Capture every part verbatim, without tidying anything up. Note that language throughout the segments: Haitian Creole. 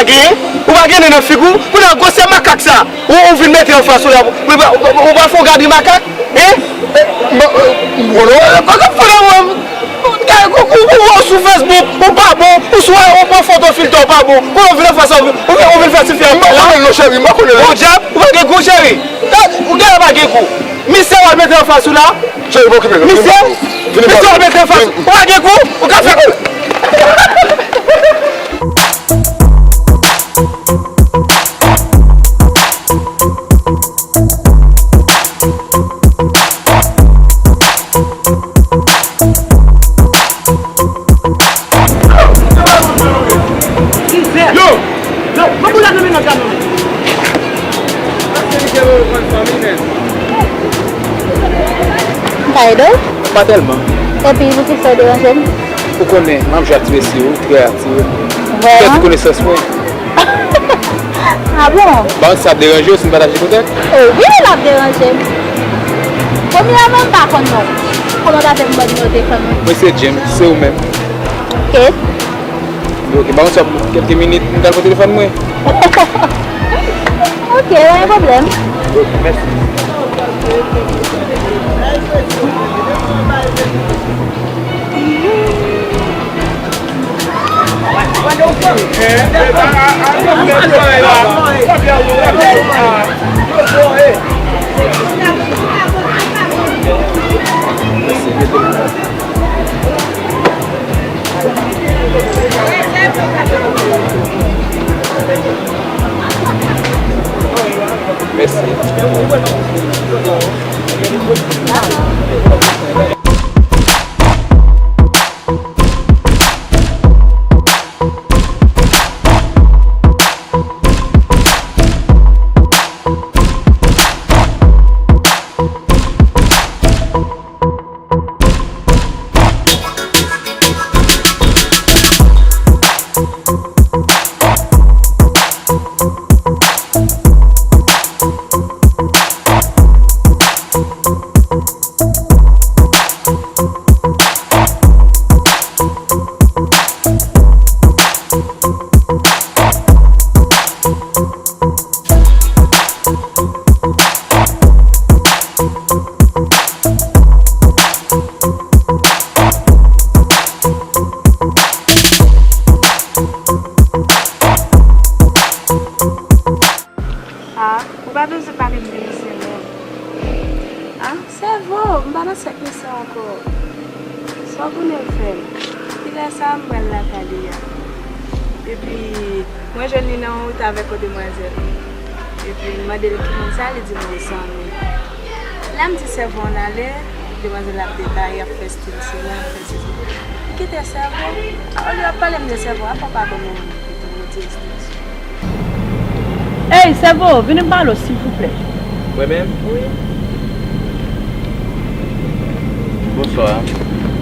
Hein? Ou pa gen nen nan figi w? Kounye a gwosè makak sa ou, ou vin mete anfas ou la, ou pa, ou pa, ou pa fè w gade makak? Hein? Bon, bon, bon, bon, bon, bon, bon, ou sou Facebook, ou pa bon, ou sou, ou pran foto filtè, ou pa bon. Kounye a ou vin anfas ou, ou vin, ou vin fè ti fi a pale. Ou pa konnen l non, cheri, m pa konnen l non. Podyab, ou pa gen gou, cheri. Ou gen pa gen gou. Misye w al mete anfas ou la. Cheri, m okipe nou. Misye, misye w al mete anfas ou. Ou pa gen gou, ou ka fè. Yo! Yo! Mwen pou la nan men nan kannon. M ka ede w? Pa tèlman. Epi, poukisa w deranje m? Ou konnen, m ap jwe ak ti mesye yo, trè aktif. Vrèman? Fè ti konesans mwen. Ah bon? Ba, sa ap deranje w si m pataje kontèk? Oh, wi, l ap deranje m. Premyèman, m pa konn non w. Kòman w ta fè m ba w nimewo telefòn mwen? Mwen se James, se ou menm. Ok. Ok, ba m sa kèlke minit, m pral pran telefòn mwen. Ok, pa gen pwoblèm. Ok, mèsi. Mèsi. Ah, ou pa bezwen pale m de misye non. Ah, sèvo, m pa nan sèk misye ankò. Sa w konnen l fè m? Kilè sa a m pral lakay li a. Epi, mwen jwenn li nan yon wout avèk yon demwazèl. Epi, m mande l ki moun sa, li di m yon zanmi. Lè m di sèvo ann ale, demwazèl la ap detaye, ap fè stil sila, ap fè sesi. M kite sèvo. Olye w ap pale m de sèvo, avan w pa ban m yon moun pou m di ekspliz. Ey, sèvo, vini m pale w, silvouplè. Mwen menm? Wi. Bonswa.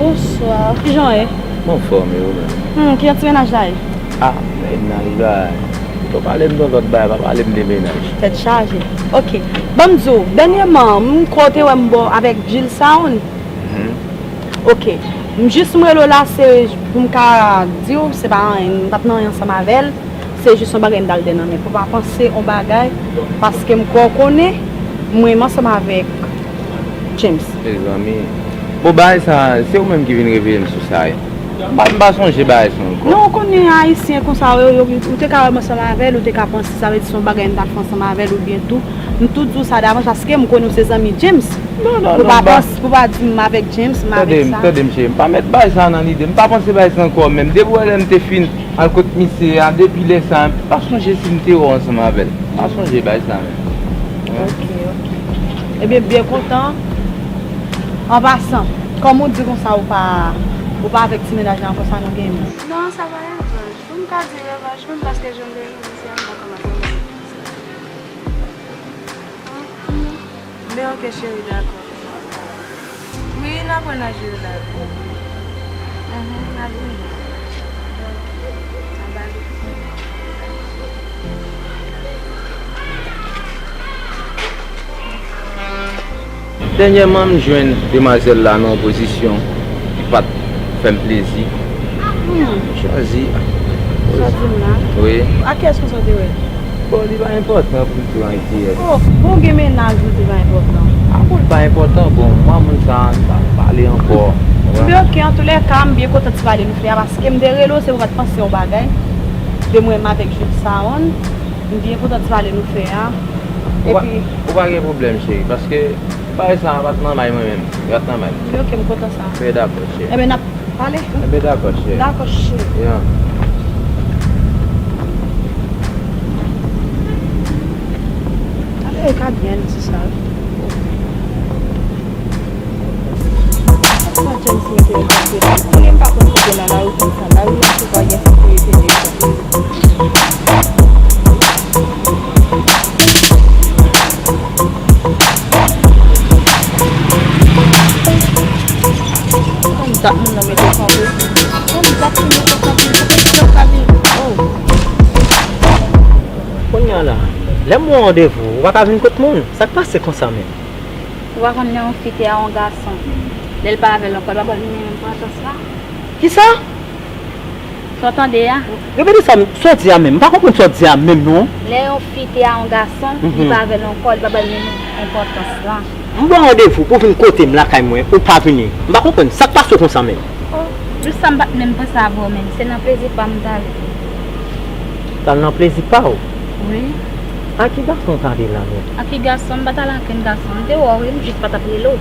Bonswa. Kijan w ye? M anfòm, e ou menm? Hmm, kijan ti mennaj la ye? Ah, mennaj la. Ou pale m de yon lòt bagay, pa pale m de mennaj. Tèt chaje. Ok. Ban m di w, dènyèman, m kwè w te wè m bò avèk Jill Sound. Mhm. Ok. M jis m rele w la, se pou m ka di w, se pa anyen, m pa t nan anyen ansanm avè l. Se jis yon bagay m t al dèyè nan men. Pou pa panse yon bagay, paske m kwè w konnen, mwen menm ansanm avèk James. Mezanmi. Bon, bagay sa, se ou menm ki vin reveye m sou sa, wi. M pa, m pa sonje bagay sa ankò. Non, ou konnen Ayisyen konsa, yo, yo, ou te ka wè m ansanm avè l, ou te ka panse sa vle di se yon bagay m t ap fè ansanm avè l, oubyen tou, m tou di w sa davans, paske m konnen w se zanmi James. Non, non, non, m pa panse, pou pa di m avèk James, m avèk sa. Tande m, tande m, cheri, m pa met bagay sa nan lide m, m pa panse bagay sa ankò menm. Depi w wè lè m te fin al kot misye a, depi lè sa a, m pa sonje si m te wè w ansanm avè l. M pa sonje bagay sa menm. Ok, ok. Ebyen, m byen kontan. An pasan, kòm ou di konsa ou pa, ou pa avèk ti mennaj la ankò, sa nou gen menm? Non, sa pa revanj. Pou m ka di revanj menm, paske jan m te jwenn misye a, m pa ka mande l. Men ok, cheri, dakò. Wi, n ap wè nan jou yo la. Mhm, n ap vini. An bali. Dènyèman, m jwenn demwazèl la nan yon pozisyon ki pa t fè m plezi. Hmm. M chwazi. Sa di m la? Wi. A kiyès konsa w te wè l? Bon, li pa enpòtan pou m di w an kiyès. Oh, bon, gen mennaj ou te pa enpòtan. A bon, li pa enpòtan. Bon, mwen, moun sa, m pa pale ankò. Konprann? Men oke, antoulèka, m byen kontan ti pale nou fè a, paske m te rele w, se pou m pa t panse yon bagay. De mwen menm avèk Jude Saon, m byen kontan ti pale nou fè a. Ou pa, epi ou pa gen pwoblèm, cheri, paske bagay sa a pa t nan may mwen menm. Li pa t nan may. Men oke, m kontan sa. Men dakò, cheri. Enben, n ap pale. Enben, dakò, cheri. Dakò, cheri. Yeah. Ale, e ka byen di sa. Sa James mete m pase la. Konnen m pa konn kote nan lari konsa. Lari a se pa gen sekirite deja. Kòm dat moun nan mete kanpe. Kòm dat moun nan mete kanpe. Kòm si yo ka vin. Oh. Kounye a la, lè m wè w randevou, ou pa ka vin kot moun. Sa k pase konsa menm? Ou pa konn lè yon fi te a yon gason, lè l pa avè l ankò, l pa ba l menm enpòtans la? Kisa? Sa w tande a? Repete sa, sa w di a menm. M pa konprann sa w di a menm, non. Lè yon fi te a yon gason, li pa avè l ankò, li pa ba l menm enpòtans la. M ba w randevou pou w vin kote m lakay mwen, ou pa vini. M pa konprann sa k pase w konsa menm. Oh, jis sa m pa t menm panse avè w menm. Se nan plezi pa m m t ale. T al nan plezi pa w? Wi. A ki gason w t ale la menm? A ki gason? M pa t al a okenn gason. M te wè w, wi, m jis pa t ap rele w.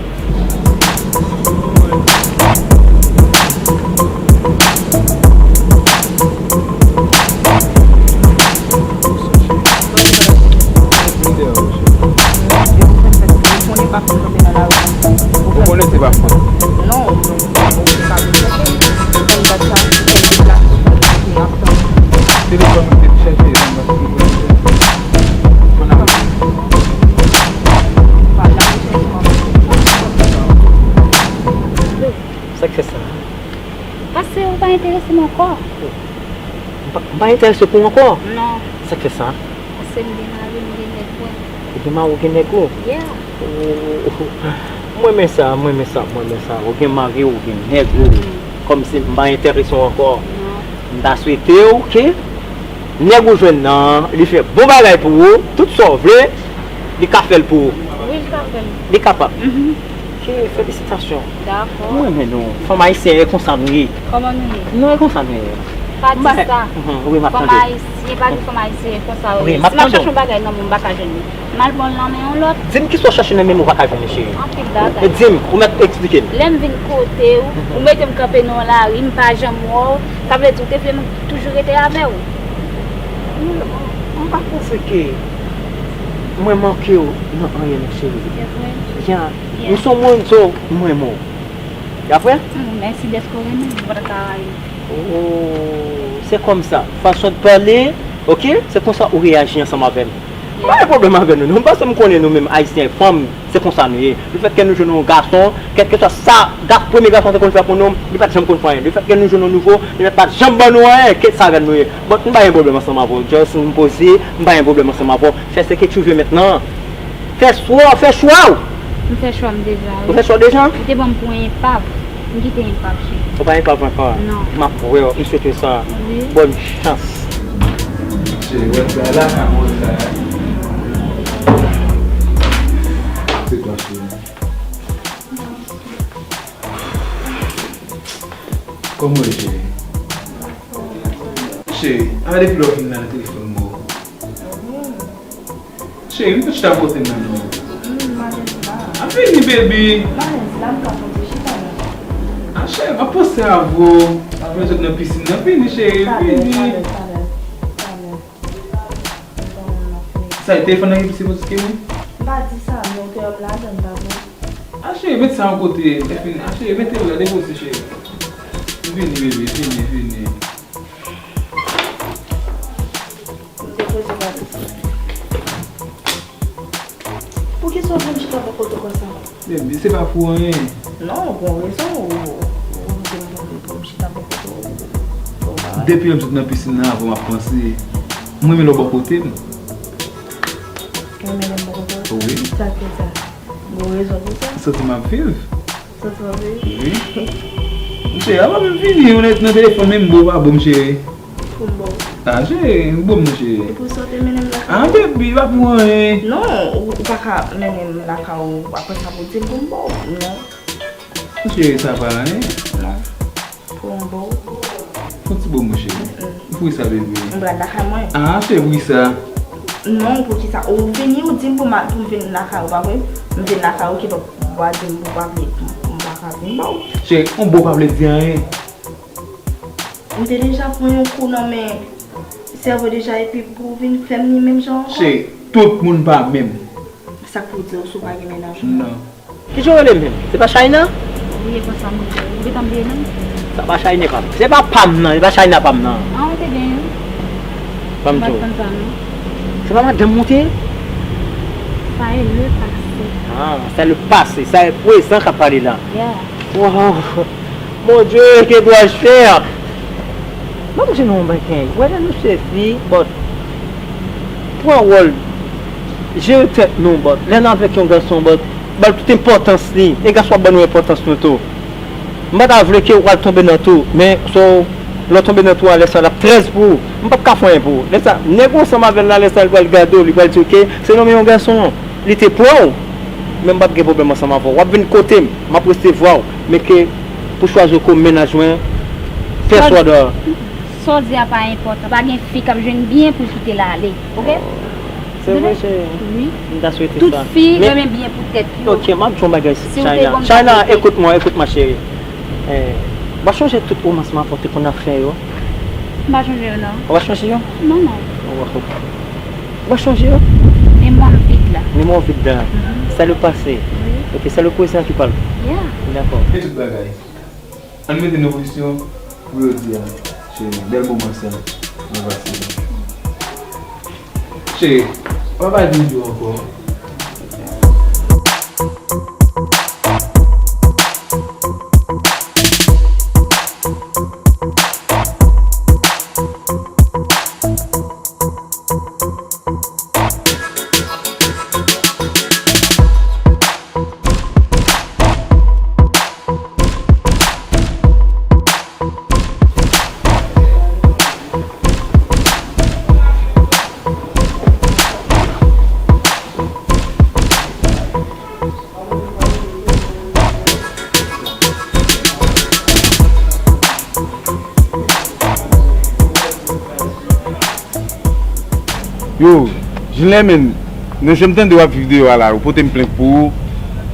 Ou konnen se pa fòt. Non, non. Telefòn mwen te chaje nan mwen. Sa k fè sa? Paske ou pa enterese m ankò. M pa, m pa enterese pou ou ankò? Non. Sa k fè sa? Paske m gen mari, m gen nèg mwen. Ou gen mari, ou gen nèg ou? Yeah. Oh, oh, oh. M renmen sa, m renmen sa, m renmen sa. Ou gen mari, ou gen nèg ou. Kòmsi m pa enterese w ankò. Non. M ta swete w ke nèg ou jwenn nan, li fè bon bagay pou ou, tout sa w vle, li ka fè l pou ou. Wi, li ka fè l. Li kapab. Mhm. Ok, felisitasyon. Dakò. M renmen nou. Fanm ayisyen, e konsa nou ye. Kòman nou ye? Nou, e konsa nou ye. Pa di sa. Mhm, wi, m ap tande. Fanm ayisyen, pa di fanm ayisyen, e konsa yo ye. Wi, m ap tande. Si m ap chache yon bagay nan moun, m pa ka jwenn li. M al pran l nan men yon lòt. Di m kisa w chache nan men m ou pa ka jwenn li, cheri. Anpil bagay. E di m, ou mèt eksplike m. Lè m vin kote w, ou mete m kanpe nan yon lari, m pa janm wè w. Sa vle di ou te vle m toujou rete avè w? M, m pa panse ke mwen manke w nan anyen non, cheri. Se vre? Ya. Yes. M se yon moun, so, m renmen w. Ya vre? Mm, mèsi dèske w renmen m, mwen pa ta ka rayi w. Oh, se kòmsa. Fason de pale, ok? Se konsa ou reyaji ansanm avè m. M pa gen pwoblèm avè nou, non, paske m konnen nou menm, Ayisyen, fanm, se konsa nou ye. Lefètke nou jwenn yon gason, kèlkeswa sa, ga-, premye gason te konn fè pou nou, li pa t janm konn fè anyen. Lefètke nou jwenn yon nouvo, li pa t janm ban nou anyen, ke sa avè nou ye. But, m pa gen pwoblèm ansanm avè w. Just, m poze, m pa gen pwoblèm ansanm avè w. Fè ce que tu veux maintenant. Fè chwa, fè chwa w. M fè chwa m deja, wi. Ou fè chwa w deja? Ou te ban m pou yon epav. M kite epav, cheri. Ou pa epav ankò? Non. M ap wè w, m swete w sa. Wi. Bòn chans. Cheri, wè sa la, sa mwen sa. Se pa cheri. Kòman w ye, cheri? Cheri, a depi lè w vin la nan telefòn mwen. Cheri, m te chita kote m nan non. Hmm, m alèz la. A vini, baby. M alèz la, m ka poze chita la. A cheri, m ap panse avè w. Apre sot nan pisin nan, vini cheri, vini. Talè, talè, talè, talè. Sa e telefòn nan ki sipoze ki mwen? M pa di sa, men ou te wè m ladan, m pa vre. A cheri, met sa yon kote, lè fini. A cheri, mete l la, depoze cheri. Vini, baby, vini, vini. M te poze bagay sa. Poukisa w vin chita bò kote w konsa? Baby, se pa pou anyen. Non, ou gon rezon, ou, ou, ou vin mande pou m chita bò kote w. Depi lè m sot nan pisin nan, avè w m ap panse. M renmen lè w bò kote m. Ou renmen lè m bò kote w? Wi. Sa k fè sa? Gon rezon pou sa? Santi m ap viv. Santi w ap viv? Wi. M cheri, a pa menm vini, ou nan, nan telefòn menm, bon, pa bon, m cheri. Pou m ba w. Ah, cheri, m bon, mon cheri. E pou sa w te mennen m lakay ou? Ah, baby, pa pou anyen. Non, ou, ou pa ka mennen m lakay ou, apre sa pou di m pou m ba w. Non. Mon cheri, sa pa anyen. Non. Pou m ba w. Fon ti bon, mon cheri. Mm-mm. Pou sa, baby. M pral lakay mwen. Ah, cheri, pou sa. Non, pou ki sa? Ou vini, ou di m pou m al, pou m vin lakay ou, pa vre? M vin lakay ou, kidonk, ou pa di m, ou pa vle, m pa ka vin ba w. Cheri, yon bo pa vle di anyen. M te deja pran yon kou nan men sèvo deja, epi pou w vin fè m li menm jan ankò? Cheri, tout moun pa menm. Sa k pou w di w si w pa gen mennaj ou? Non. Kijan w rele menm? Se pa China? Wi, e konsa m rele. Ou gentan bliye non m? Sa pa China pa m. Se pa pa m nan, se pa China pa m nan. Ah, ou te gen youn. Ban m di w. M pa t konn sa non. Se pa madanm ou te ye? Sa e le pase. Ah, sa le pase, sa e prezan k ap pale la. Yeah. Wow. Mon Dieu, que dois-je faire? M ap jwenn yon bagay. Wè lè nou sezi, but pran wòl, jere tèt nou, but lè n avèk yon gason, but ba l tout enpòtans li. E gason ap ban nou enpòtans nou tou. M pa ta vle ke w al tonbe nan tou, men so lè w tonbe nan tou a, lè sa l ap trèz pou ou. M p ap ka fè anyen pou ou. Lè sa, nèg ou ansanm avè l la, lè sa l pral gade w, li pral di w ke se nonmen yon gason. Li te pran w, men m p ap gen pwoblèm ansanm avè w. W ap vin kote m, m ap resevwa w, men ke pou chwazi w kòm mennaj mwen, pèswad. Sa w di a pa enpòtan. Pa gen fi k ap jwenn byen pou l kite l ale, oke? Se vre, cheri. Wi. M ta swete sa. Tout fi renmen byen pou tèt yo. Ok, m ap di w yon bagay, China. China, écoute-moi, écoute-moi, chérie. Eh, w ap chonje tout womans m avè w te konn ap fè yo? M pa chonje yo, non. Ou pa chonje yo? Non, non. Ou pa chonje yo? Memwa m vid la. Memwa w vid la. Mhm. C'est le passé. Wi. Ok, c'est le présent qui parle. Yeah. Dakò. E tout bagay. Ann mete nou pozisyon pou jodi a. Cheri, bèl moman sa. Nou pase. Cheri, pa bay videyo ankò. Yo, Jilè, men, nan jan m tande w ap viv deyò a la, yo pote m plent pou ou,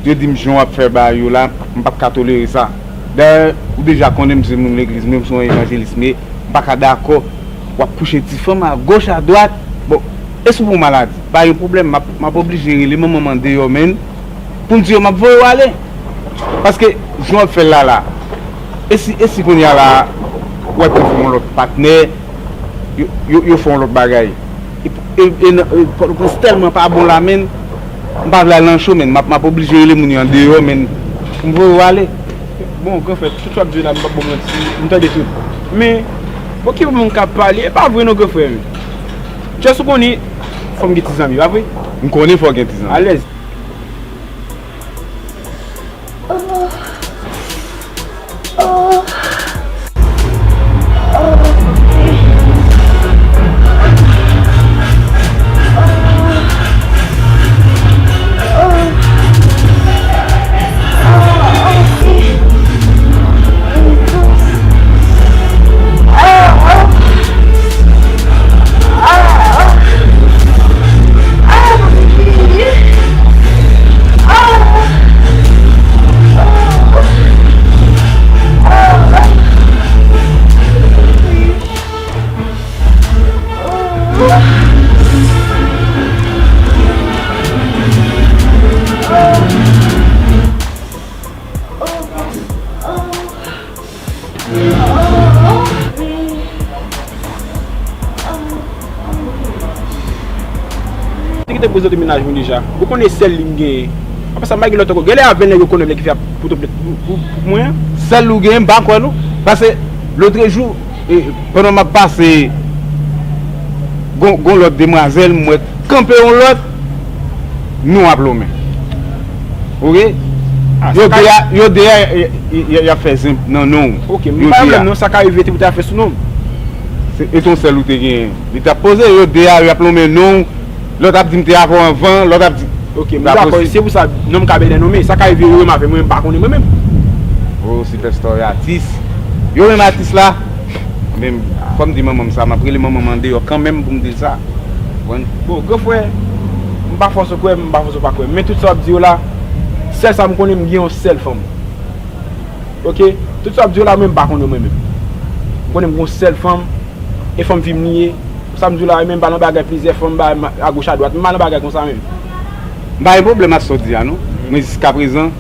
yo di m jan w ap fè bagay yo la, m p ap ka tolere sa. Dayè, ou deja konnen m se moun legliz, men m se yon evanjelis, men m pa ka dakò w ap kouche ti fanm agoch, adwat. Bon, e si w pran maladi? Pa gen pwoblèm, m ap, m ap oblije rele manman m andeyò, men, pou m di yo m ap voye w ale. Paske, jan w ap fè l la la, e si, e si kounye a la, w ap fè yon lòt patnè, yo, yo, yo fè yon lòt bagay. E, e, e, e Pòtoprens tèlman pa bon la, men, m pa vle al nan cho, men, m ap, m ap oblije rele moun yo andeyò, men, pou m voye w ale. Bon, granfrè, tout sa w ap di la, m p ap ba w manti, m tande tout. Men, pou ki moun k ap pale, e pa vre non, granfrè m. Just ou konnen, fò m gen ti zanmi, pa vre? M konnen fò w gen ti zanmi. Alèz. Te kite prezante mennaj mwen deja. Ou konnen sèl li m genyen. Apre sa, m pa gen lòt ankò. Genlè avè nèg yo konnen lè ki fè pou, pou, pou, pou mwen. Sèl ou genyen, m pa kwè non. Paske lòtrejou, e, pandan m ap pase, gon, gon lòt demwazèl, m wè kanpe yon lòt, non ap lonmen. Oke? Ah, yo de a, yo de a, y, y, y, y ap fè zen nan non w. Oke, m pa menm non, sa ka rive te pou ta fè sou non m. Se, e se yon sèl ou te genyen. Li t ap poze, yo de a, y ap lonmen non w. Lòt ap di m te avè w anvan, lòt ap di. Ok, m dakò. Se pou sa, non m ka bèlè nonmen. Sa ka rive yo renmen avè mwen, m pa konnen mwen menm. O, Sylvester e atis. Yo renmen atis la. Men, fò m di manman m sa, m ap rele manman m andeyò kanmenm pou m di l sa. Konprann? Bon, gran frè, m pa fòse w kwè m, m pa fòse w pa kwè m. Men tout sa w ap di yo la, sèl sa m konnen, m gen yon sèl fanm. Ok? Tout sa w ap di yo la, mwen, m pa konnen mwen menm. M konnen m gen yon sèl fanm, e fanm fi m li ye. Sa m di w la, mwen, m pa nan bagay plizyè fanm, ba, agoch adwat. M pa nan bagay konsa menm. M pa gen pwoblèm ak sa w di a, non. Men jiskaprezan,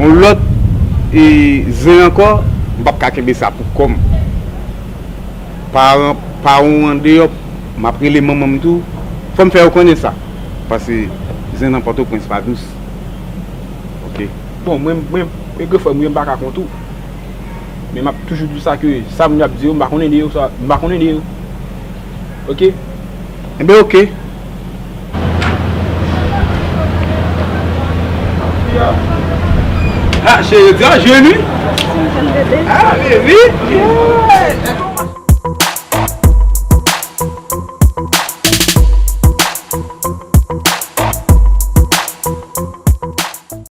yon lòt, e, zen ankò, m p ap ka kenbe sa pou kò m. Paran, paran w andeyò, m ap rele manman m tou. Fò m fè yo konnen sa. Paske zen nan Pòtoprens pa dous. Ok. Bon, mwen, mwen, e gran frè m, mwen, m pa ka kont ou. Men m ap toujou di w sa ke sa moun yo ap di yo, m pa konnen de yo, sa, m pa konnen de yo. Ok? Enben, ok. Ah, cheri, yo di, ah, jeni. Ah, baby.